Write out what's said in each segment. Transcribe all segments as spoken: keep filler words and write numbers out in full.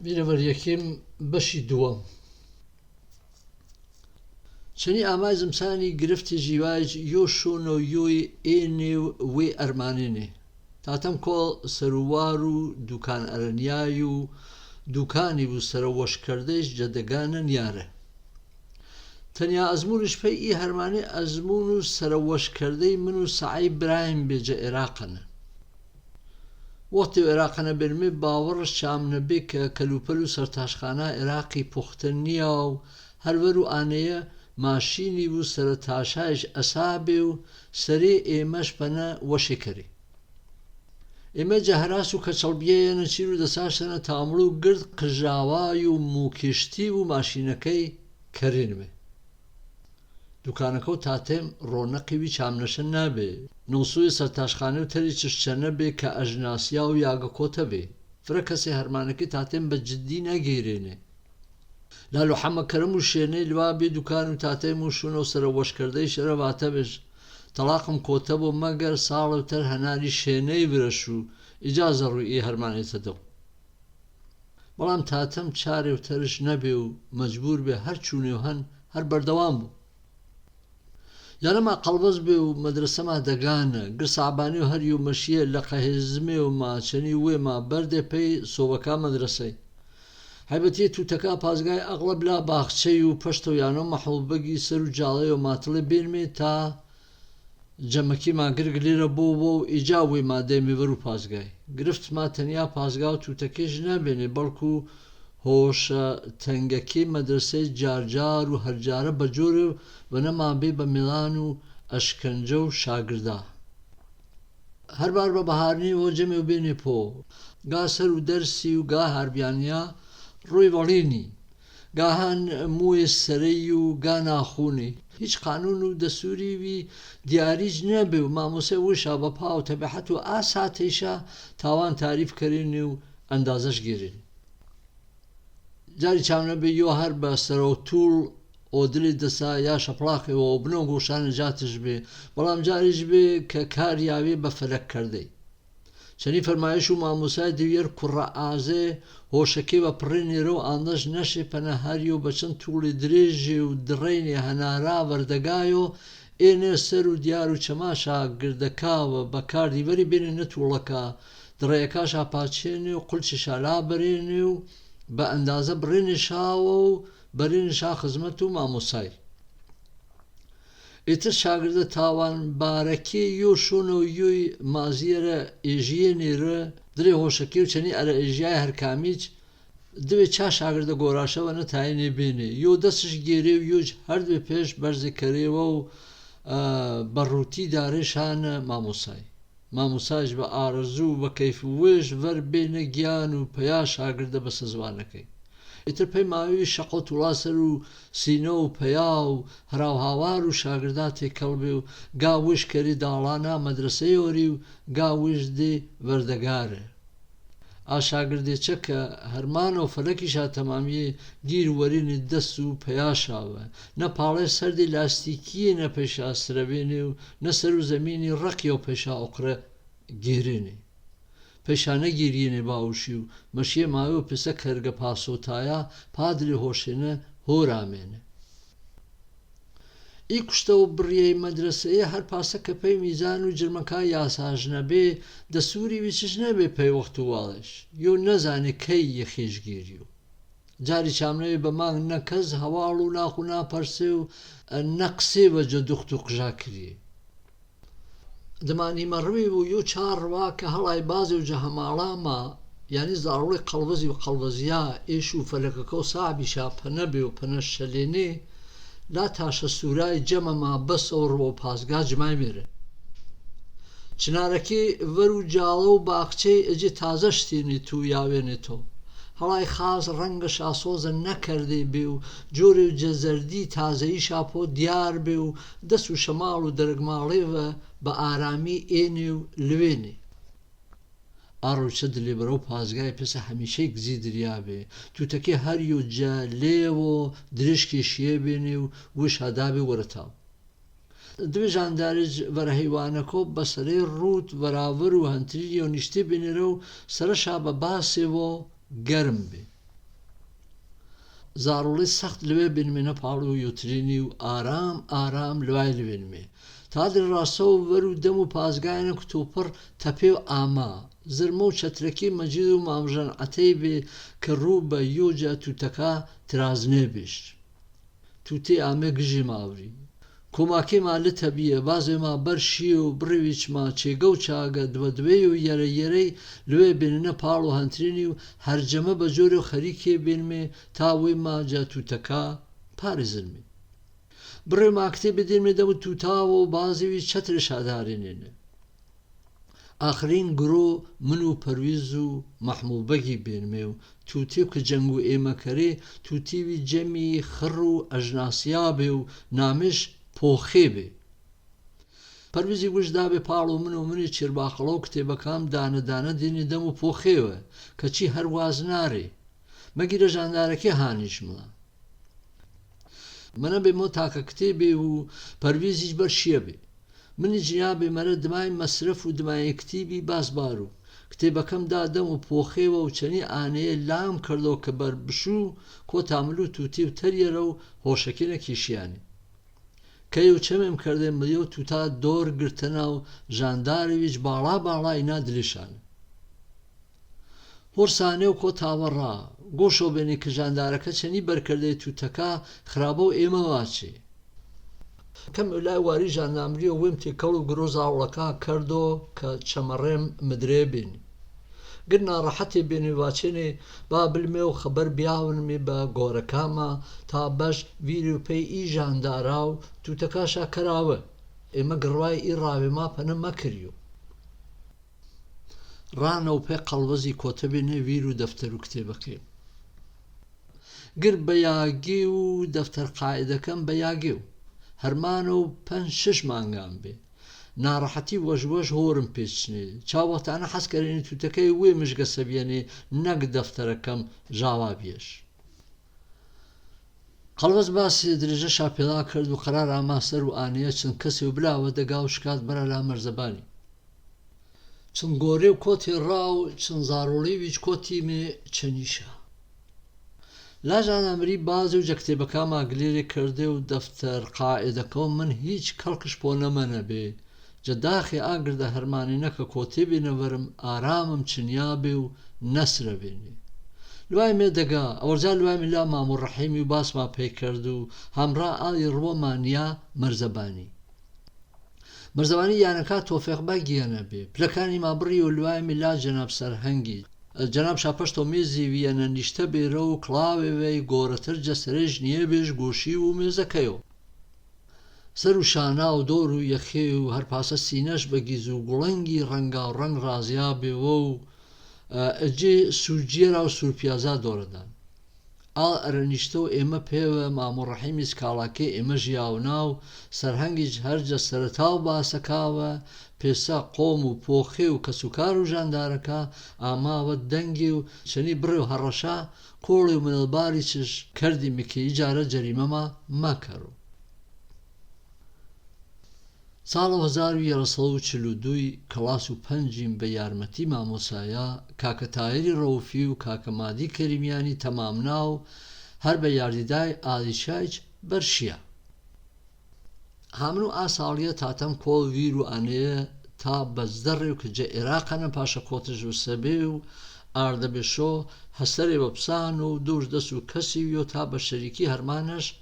ڤیرە وەر یەکیم، بەشی دووەم. چەنی ئامای زمسانی گرفتی ژیوایج یۆ شۆنەو یۆی ئێنێ و وێ ئەرمانێنێ. تاتەم کۆڵ سەرووار و دووکان ئەرەنیای و دووکانی و سەرەوەشکەردەیش جەدەگانە نیارە. تەنیا ئەزموونش پەی ئی هەرمانێ ئەزموون و سەرەوەشکەردەی من و سەعەی برایم بێ جە ئێراقەنە. وەختێ و ئێراقەنە بێنمێ باوەڕش چام نەبێ کە کەلوپەل و سەرتاشخانا ئێراقی پوختە نیا و هەر وەر و ئانەیە ماشینی و سەرتاشایش ئەسا بێ و سەرێ ئێمەش پەنە وەشێ کەرێ. ئێمە جە هەراس و کەچەڵ بیەیەنە چیر و دەساشتەنە تامڵ و گرد قژاوای و موکیشتی و ماشینەکەی کەرێنمێ. دوکانەکە و تاتێم ڕۆنەقی وی چامنەشە نابێ. نۆسووی سەرتاشخانەی و تەریچش چەنە بێ کە ئەژناسیا و یاگە کۆتە بێ. فرە کەسێ هەرمانەکەی تاتێم بە جدی نەگێرێنێ. لال و حەمە کەرەم و شێنەی لوا بێ دوکان و تاتێم و شوونە و سەرەوەشکەردەی شەرەڤاتە بێش. تەڵاقم کۆتە بۆ مەگەر ساڵە و تەر هەناری شێنەی ڤرەش و ئیجا زەڕوی ئێ هەرمانێتە دەو. بەڵام تاتەم چارێ و تەرش نەبێ و مەجبوور بێ هەر چوونێ و هەن هەر بەردەوام بوو. یانەما قەڵبەز بێ و مەدرەسەما دەگانە، گرسەعبانی و هەر یۆ مەشیە لە قەهێزمێ و ماچەنی وێما بەردێ پەی سۆبەکا مەدرەسەی. حەیبەتیە تووتەکا پازگای ئەغڵەب لا باخچەی و پەشتەو یانەو مەحڵوبەگی سەر و جاڵەی و ماتڵێ بێنمێ تا جەمەکی ماگرگ لێرە بۆ بۆ و ئیجا وێ مادەی مێ ڤەر و پازگای. گرفت ما تەنیا پازگا و تووتەکێش نابێنێ، بەڵکو هۆشە تەنگەکێ مەدرەسەی جارجار و هەرجارە بە جۆرێ و بەنەما بێ بە مێڵان و ئەشکەنجە و شاگردا. هەر بار بە بەهارنی وە جەمێ و بێنێ پۆ. گا سەر و دەرسی و گا هاربیانیا ڕووی وەڵینی. گاهان مووێ سەرەی و گا ناخوونی. هیچ قانوون و دەسووری وی دیاریج نەبێ و مامۆسای وشا بە پا و تەبیحەت و ئا ساتەیشا تاوان تاریف کەرێنێ و ئەندازەش گێرێنێ. جاری چام نەبێ یۆ هەر بە سەرەو تووڵ ئۆدلێ دەسا یا شەپڵاقێ وە و بنەو گۆشانە جاتش بێ، بەڵام جاریش بێ کە کار یاوێ بە فەلەک کەردەی. چەنی فەرمایش و مامۆسای دەویەر کوڕە ئازێ هۆشەکێ وە پڕێنێرە و ئاندەش نەشێ پەنە هەر یۆ بە چەن تووڵێ درێژێ و دڕەینێ هەنارا وەردەگایۆ، ئێنێ سەر و دیار و چەما شاگردەکا وە بە کار دیوەری بێنێ نە تووڵەکا، دڕەیەکاشا پاچێنێ و قولچێشا لا بەرێنێ و بە ئەندازە بڕێنێ شاوە و بەرێنێ شا خزمەت و مامۆسای. ئیتر شاگردە تاوانبارەکێ یۆ شۆنە و یۆی مازیەرە ئێژیێنێرە، درێ هۆشەکێ و چەنی ئەرە ئێژیای هەر کامیچ، دوێ چا شاگردە گۆراشە وە نەتاێنێ بێنێ، یۆ دەسش گێرێ و یۆج هەر دوێ پێش بەرزێ کەرێوە و، ئە، بە ڕووتی دارێ شانە مامۆسای. مامۆسایش بە ئارەزوو و بە کەیف و وێش ڤەر بێنە گیان و پەیا شاگردە بەسە زوانەکەی. ئیتر پەی ماوی شەقڵ تووڵا سەر و سینە و پەیا و هەراوهاوار و شاگردا تێکەڵ بێ و گا وێش کەری داڵانا مەدرەسەی ئۆری و گا وێش دێ وەردەگارە. ئا شاگردێچە کە هەرمانەو فەلەکیشا تەمامیێ گیر وەرێنێ دەس و پەیاشا وە. نە پاڵەی سەردی لاستیکیێ نە پەیشا سرەوێنێ و نە سەر و زەمینی ڕەقیەو پەیشا ئۆقرە گێرێنێ. پەیشا نەگیریێنێ باوشی و مەشیێ ماوێ و پێسە کەرگە پاسۆتایا پادلێ هۆشێنە هۆرامێنێ. ئی کوشتە و بڕیەی مەدرەسەیە هەر پاسە کە پەی میزان و جرمەکا یاساش نەبێ، دەسووری ویچش نەبێ پەی وەخت و واڵێش، یۆ نەزانێ کەی یەخێش گێریۆ. جاری چامنەوێ بە مانگ نە کەس هەواڵ و ناخ و ناپەرسێ و نە قسێ وە جە دوخت و قژا کریێ. دمانیمە ڕوی و یۆ چار ڕوا کە هەڵای بازێ و جە هەماڵا ما، یانی زاڕوڵی قەڵوەزی و قەڵوەزیا ئێش و فەلەکەکە و سابیشا پەنە بێ و پەنە شەلێنێ، لا تاشە سوورای جەمە ما بەسە و ڕوە و پاسگا جمای مێرە. چنارەکی ڤەر و جاڵە و باخچەی ئەجێ تازە شتێنێتۆ و یاوێنێتۆ. هەڵای خاز ڕەنگەشا سۆزە نەکەردێ بێ و جۆرێ و جە زەردی تازەییشا پۆ دیار بێ و دەس و شەماڵ و دەرگماڵێ ڤە بە ئارامی ئێنێ و لوێنێ. ئا ڕوچە دلێ بەرەو پازگای پێسە هەمیشەی گزی دریا بێ، تووتەکێ هەر یۆ جە لێوە درێژ کێشیێ بێنێ و وشا دابێ وەرە تاو. دوێ ژاندارێ ڤەرە هەیوانەکەو بە سەرەی ڕووت وەراوەر و هەنتریریەو نیشتێ بێنێرە و سەرەشا بە باسێوە گەرم بێ. Zarole saxd lewe benime na palo yotrini u aram aram lewae lewe nime. Tadre raso waru damu pazgaina kutopar tapeo ama. Zermo chatraki majidu mamjan atebe karuba yoja tutaka traznebish. Tute ame gijimavri. Komake ma litabiya, baze ma barshio, brewich ma chegau chaga, dwadweyo yere yere, lue benina palo hantrini, harjama bajore kharike benme, tawe ma ja tutaka, parizilme. Brew ma aktebe dinme damu tutawo, bazewi chatre shadarinene. Axrin gro munu Parwizu Mahmubagi benmeu, tutiw ka jangu ema kare, tutiwi jemi xarru ajnasiya beu, namish poxe be. Parwizi wujdabe palo munu muni chirba xalo kteba kam dana dana dini damu poxe we, kachi har waznare. Magira jandara ke hanish mla. Mana be mo taka ktebe u Parwizi jbar shia be. Mini jia be mara dmai masraf u dmai ktibi bas baru. Kteba kam da dam u poxe wa u chani ane lam kardo kabar bshu ko tamlu tuti u tariya rau hoshakina kishiani. Kayo chemem karde mayo tuta dor girtana u jandari wij bala bala ina dilishan. Hor sane u ko tawa ra, gosho bene ka jandara ka chani bar karde tutaka kharabo ema wache. Kam ulai wari jandamri o wem te kalu gro zaulaka kardo ka chamarem madre bene. Gir narahate bene wachene ba bilmeo khabar biawan me ba gora kama ta bash viru pei i jandarau tutaka sha karawa. Ema garwai i rawe ma pana makriyo. Rana u pe qalwazi kotabe ne viru daftaru kteba ke. Gir bayagiu daftar qaida kam bayagiu. Harmano pan shish mangambe. Narahati waj waj horum pechne. Cha waqt ana haskarini tutake we mish gasabiane nag daftar kam jawab yesh. Qalwaz basi dirija shapela kardu qarar ama saru aniya chin kasi u bila wa dagau shkat bara la marzabani. Chin gore u koti rau, chin zaruli wij koti me chanisha. La jana mri bazi u jakteba kama gliri karde u daftar qaida ko man hich kalkish pona mana be. Jadaxi agirda harmani naka kotibi na varam aramam chinya biu nasra bini. Luai me daga, awarja luai me la mamu rahimi u bas ma pekardu, hamra ali rwa mania marzabani. Marzabani yana ka tofeq ba giana be. Plakani ma bri u luai me la janab sarhangi. Janab shapash to mezi wi yana nishta be rau klawe wei goratar jasrej nie bej goshi u me zakayo. Saru shana u doru yakheu har pasa sinash bagizu gulangi ranga rang razia be wou, eh, eji sujira u surpiaza doradan. Al aranishto ema pewa mamu rahimi skalake ema jiaunau, sarhangi harja saratau ba sakawa, pesa qomu pokheu kasukaru jandaraka, amawa dangiu, chani breu harasha, Kolo manel bari chish kardi miki ijara jarima ma makaro. Salo hazaru yara salo chilu dui kalasu panjim bayar mati mamusaya kaka tairi rofiu kaka madi kerimiani tamam nau har bayar didai ali shaich barshia. Hamnu a salia tatam kol viru ane ta bazdareu ka ja Iraq ana pasha kotaj u sebeu arda besho hasare wapsanu duj dasu kasi yo ta bashariki harmanash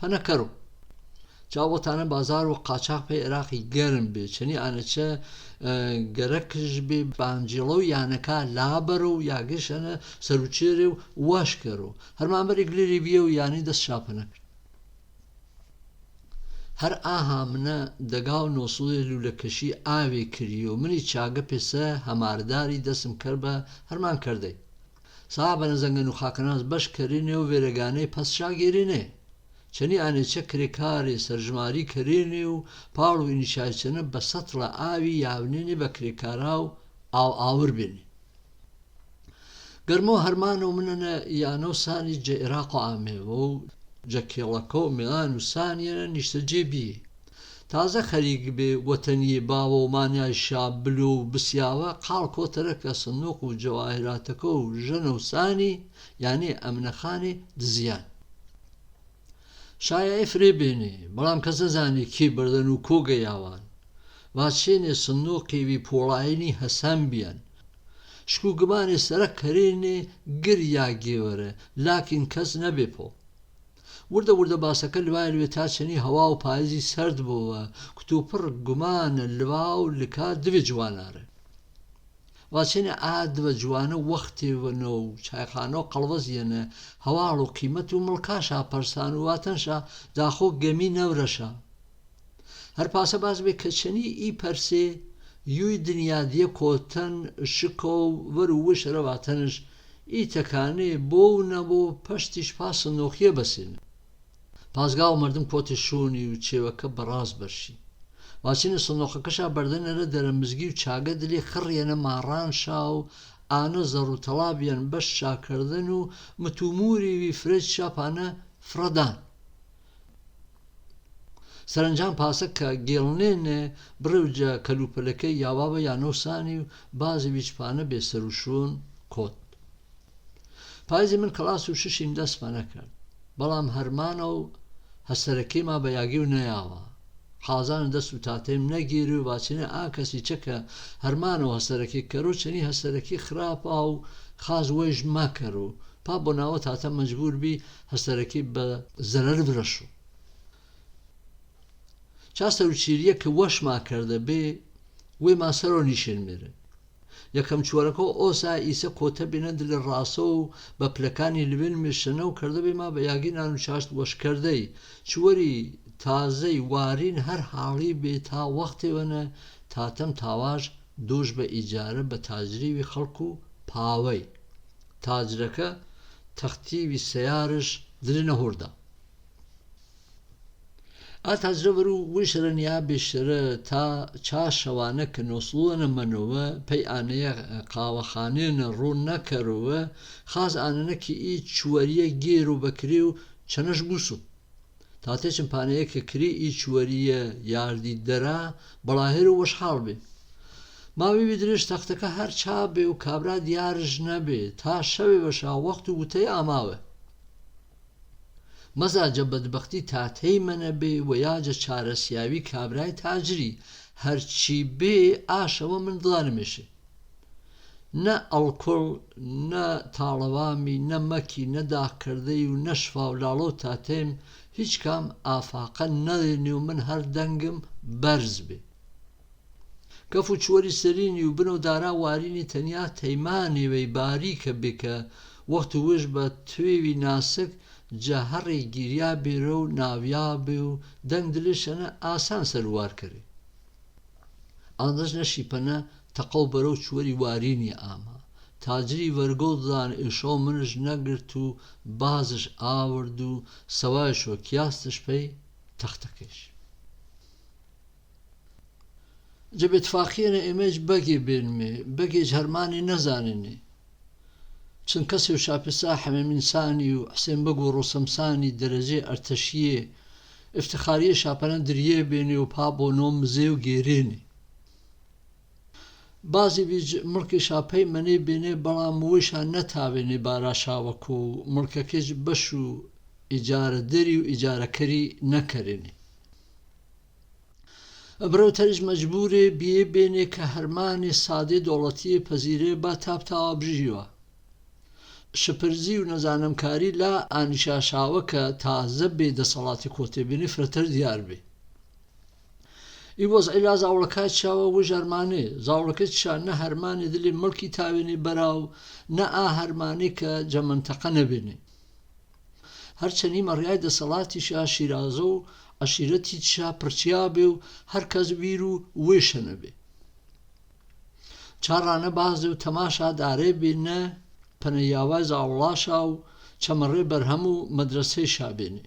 panakaru. Cha watana bazaru qachaq pe Iraqi garam be chani ane cha, eh, garakj be banjilo yana ka labaru yagish ana saruchireu washkaru. Harman bari gliri biyo yani das shapanak. Har a hamna dagau nosule lula kashi awe kiriyo mini chaga pesa hamardari dasm karba harman kardai. Sahabana zanganu khakanas bash karine u veregane pas shagirine. Chani ane cha krekare sarjmari karine u palu ini shaichana basatla awi yawnine ba krekarau au awr bini. Garmo harmano mnana yano sani ja Iraqo ame wo, ja kelako Milano sani yana nishta jebi. Taza kharig be watani bawo mani aisha blu bisiawa qal ko taraka sanduq u jawahiratako jano sani yani amna khani dizian. Shayea e fire bene, balam kas nazane ke bardanu koga yawan. Vachene sano ke vi polai ni hasambian. Shku gumane sara karene gir ya gewere, lakin kas nabepo. Wurda wurda basaka liwai liwe tachani hawau paizi sard bowa, kutupur gumane liwau lika divi juwanare. Vachene a diva juwana waqti vano, chai khano qalvaz yana, hawalo qimatu mulkasha parsanu watansha, daho gemi navrasha. Har pasa baz be kachani i parse, yui dunya dia kotan shiko varu wishara watanish, i takane bo na bo pashtish pasan no khia basin. Pazga u mardum kote shuni u chewa ka baraz barshi. Vachene sonoxa kasha bardan era dara mizgi u chaga dili khriana maran shau, ana zaru talabian bash shakardanu, mutumuri vi frej shapana fradan. Saranjan pasa ka gelnene bruja kalupaleke ya baba ya no sani, bazi vich pana be sarushun kot. Paizi min kalasu shishim das pana kard. Balam harmano hasaraki ma bayagi u nayawa. Hazan das u tatem nagiri u vachine a kasi cheka harmano hasaraki karu chani hasaraki khrap au khaz wej ma karu. Pa bonawa tata majbur bi hasaraki ba zarar vrashu. Chasta u chiriya ke wash ma karda be, we ma saro nishin mire. Yakam chuarako osa isa kota bina dili raso ba plakani livin mishanau karda be ma ba yagi nanu chast wash kardai. Chuari tazai warin har hali be ta waqti wana tatam tawaj duj ba ijara ba tajri wi khalku pawai. Tajraka takhti wi sayarish dili nahurda. A tajra varu wishara nia bishara ta cha shawana ka noslua na manowa, pei ane ya kawa khane na ru na karuwa, khaz ane na ki i chuaria giru bakriu chanash busu. Tate chimpane ya kakri i chuaria yardi dara, balahiru wash halbi. Ma wi widrish takhtaka har cha be u kabra diarish na be, ta shawe washa waqtu wutai amawe. Maza ja badbakhti ta teimana be waya ja chara siyawi kabrai tajri, harchi be ashawa min dlanimishi. Na alkol, na talawami, na maki, na dakkardayu, na shfaw lalo ta teim, hich kam afaqa na liniu min har dangim barz be. Kafu chuari sarini u bino dara warini tania teimani wei barika bika, waqtu wujba twiwi nasik, ja hari giria biro, navia biu, dang dilishana asan saluar kari. Andas na shipana taqau baro chuari warini ama. Tajri vargo dan isho minaj nagirtu, bazish awardu, sawaisho kiastish pei, takhtakish. Jebe ittifaqiyene imej bagi benme, bagi ij harmani nazanene. Chin kasiu shapisa hamem insaniu, Hussein bagu rusam sani dereje artashiye, iftixariye shapana diriye bene u pabo nom zeu gerene. Bazi vij mulki shapai mane bene bala muisha natavene bara shawaku, mulka kij bashu ijara deriu ijara kari nakarene. Brau tarij majbure biye bene ka harmane sade dolatie pazire ba tabtawa bjiwa. Shapirziu nazanamkari la anisha shawa ka taza be dasalati kote bene fratar diarbe. Iwaz ila zaulaka chawa wuj harmane, zaulaka cha na harmane dili mulki tawene barau, na a harmane ka jamantaqa nabene. Har chani mariai dasalati sha Shirazo, ashirati cha parchiabiu, har kaz wiru wishanabe. Charana baziu tamasha dare bine, panayawai zaulashau, chamare barhamu madrase shabene.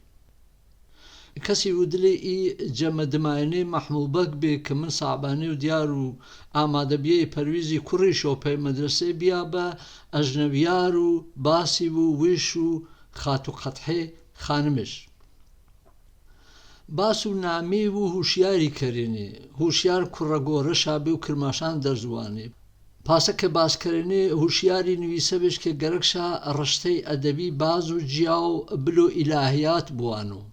Kasiu dili i jamadmaine mahmubak be kaman sabane u diaru, amada biye parwizi kurisho pe madrase biaba, ajnawiaru, basiu wishu, Khatu Qathe, Khanmish. Basu namiwu hushiyari karene, hushiyar kuragora shabiu kirmashan darzwane. Pasa ke bas karene, hushiyari niwisabish ke garakisha rashte adabi bazu jiau bilu ilahiyat buanu.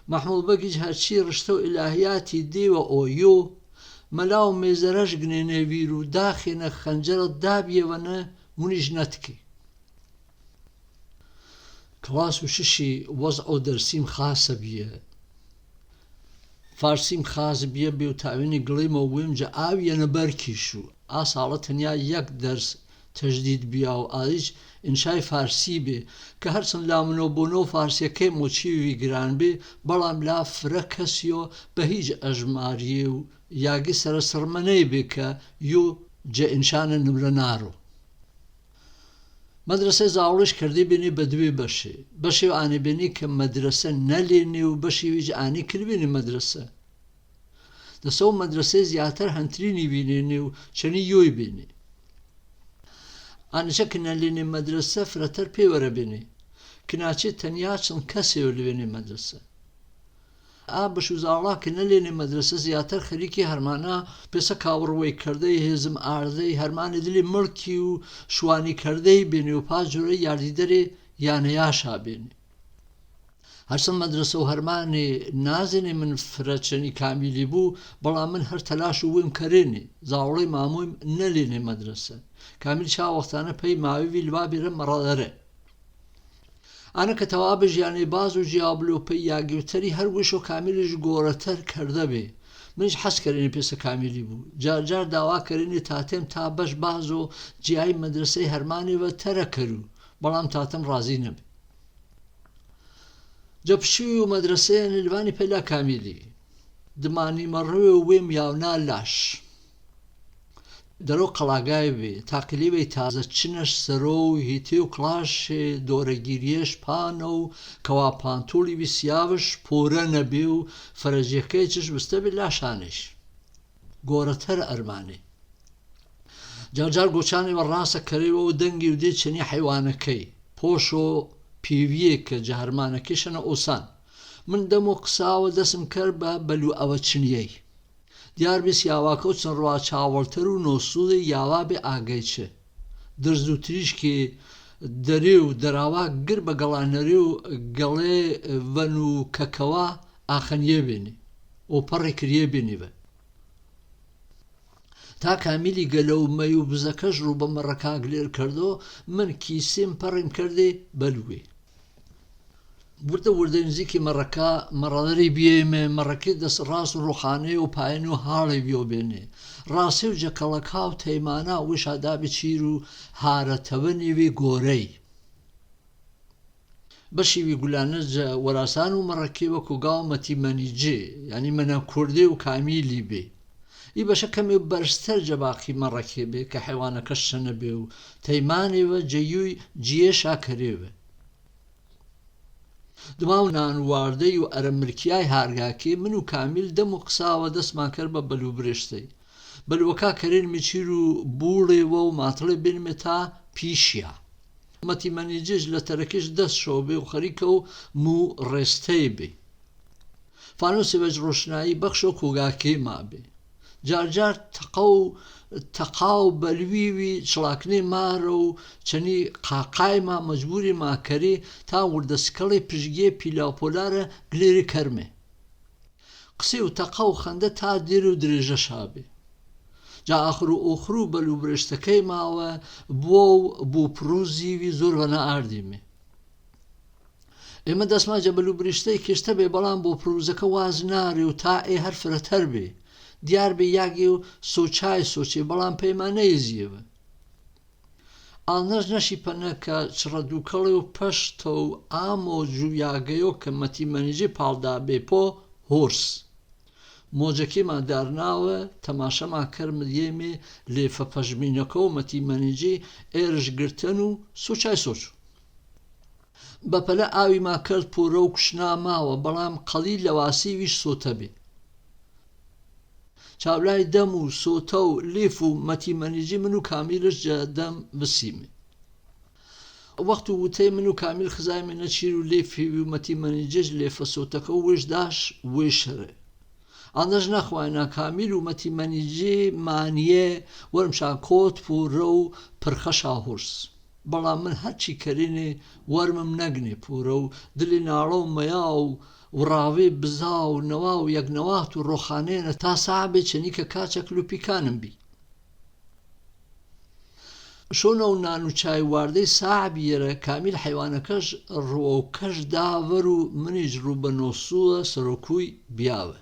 Mahmud Begij hărçi rǝshto ilahiyati dewa oyo, mǝlau mezeraj gǝnene wiru daxena xanjara dabiye vana munijnatki. Klas u şishi waz'o dersim xasa biye. Farsim xasa biye biyo tawini gılima wim ja awi yana barki shu. A sala tanya yak ders tejdid biya u aic inşai farsi bi. Ka harsan lamno bono farsi ke moçi wi gran bi, balam la frakasyo behij ajmariyo yagi sara sarmanei bi ka yu ja inşana nımranaro. Madrase zaolish kerde bini badwi bashi. Bashi ani bini ke madrase nalini u bashi wij ani kilbini madrase. Da so madrase ziyatar hantrini bini u çani yui bini. Ani çak nalini madrase fratar pewara bini. Kinachi tanya çan kase ulvini madrase. A bashuzala ke nalini madrasa ziyatar xariki harmana pesa kawar wei kardei hezim ardei harmani dili mulki u shwani kardei bini u pajure yardidere yana yasha bini. Harsan madrasa u harmani nazini min frachani kamili bu, bala min har talash u wim karini, zaule mamuim nalini madrasa. Kamil sha waqtana pei mavi vilwa bire maradare. Ana ka tawabij yani bazu jiablu pe yagi u tari har wisho kamilij goratar kardabi. Minij has karini pesa kamili bu. Jar jar dawa karini tatem ta bash bazo jiai madrasei harmani wa tara karu. Balam tatem razi nabi. Japshu madrasei ani lwani pela kamili. Dmani marru wim yauna lash. Daro qalagaiwi, taqiliwi taza chinash sarou, hitiu klashi, dora girish pano, kawa pantuli wi siavish, pora nabiu, farajiakechish, wistabi lashanish. Goratar armani. Jar jar gochani wa rasa kariwa u dangi u dichini haywana kei. Posho piwie ke jaharmana kishana osan. Min damu qsawa dasim karba balu awachiniei. Diyar bis yawa kochun rwa chawal taru no sudi yawa be agaiche. Darzu trishki dariu darawa girba gala nariu gale vanu kakawa akhanye bini. O parri kriye bini ve. Ta kamili galau mayu buzakash ruba maraka glir kardo, min kisim parrim kardi balwi. Wurda wurda nziki maraka, maradari biyeme, maraki das ras ruhane u paenu hale biyo bene. Rasiu jakalakau teimana wish adabi chiru hara tabani wi gorei. Bashiwi gulana ja warasanu maraki wa kugau mati maniji, yani mana kurde u kamili bi. I basha kami u barstar ja baki maraki bi, ka haywana kashana bi u teimani wa jayui jiye shakari bi. Dumau nan warde yu aramirkiai hargaki, minu kamil damu qsawa das makar ba balu brishtai. Balu waka karin michiru bule wa u matle bin meta pishia. Mati manijij la tarakish das shobe u khariko mu restebe. Fanu sewaj roshnai baksho kugaki mabe. Jar jar taqau, taqau balwiwi chlakne maro chani qaqai ma majburi ma kari ta wurda skale pijge pila polara gleri karme. Qsiu taqau khanda ta diru dirija shabe. Ja akhru ukhru balu brishtakei mawa bou bu pruziwi zurvana ardime. Ema dasma ja balu brishtai kishta be balan bo pruzaka waz nari u ta e harf ratar be. Diyar be yagi u sochai sochi balan peymanei ziva. Alnaj nashi panaka chradukale u pashto amo ju yagayo ka mati maniji palda be po hors. Mojaki ma darnawa, tamasha ma karmad yeme, lefa pajminako mati maniji, erish girtanu, sochai sochu. Bapala awi ma kal purau kushna mawa, balam qalil lawasi wish sotabi. Chawlai damu, sotau, lefu, mati maniji manu kamilish ja dam visimi. Waqtu wute manu kamil khizai mena chiru lefi wi mati maniji lefa sotaka wish dash wish re. Anaj nakhwaina kamil u mati maniji maniye warm sha kot purau parkhasha hurs. بەڵام من هەرچی کەرێنێ وەرمم نەگنێ پوورە و دلێ ناڵە و مەیا و وڕاوێ بزا و نەوا و یەک نەوات و ڕۆخانێنە تا سەعبێ چەنیکە کاچەک لوپیکانم بی. شۆنە و نان و چای واردەی سەعبی یەرە کامیل حەیوانەکەش ڕووەوکەش دا ڤەر و منیش ڕوو بە نۆسووە سەرۆکووی بیاوە.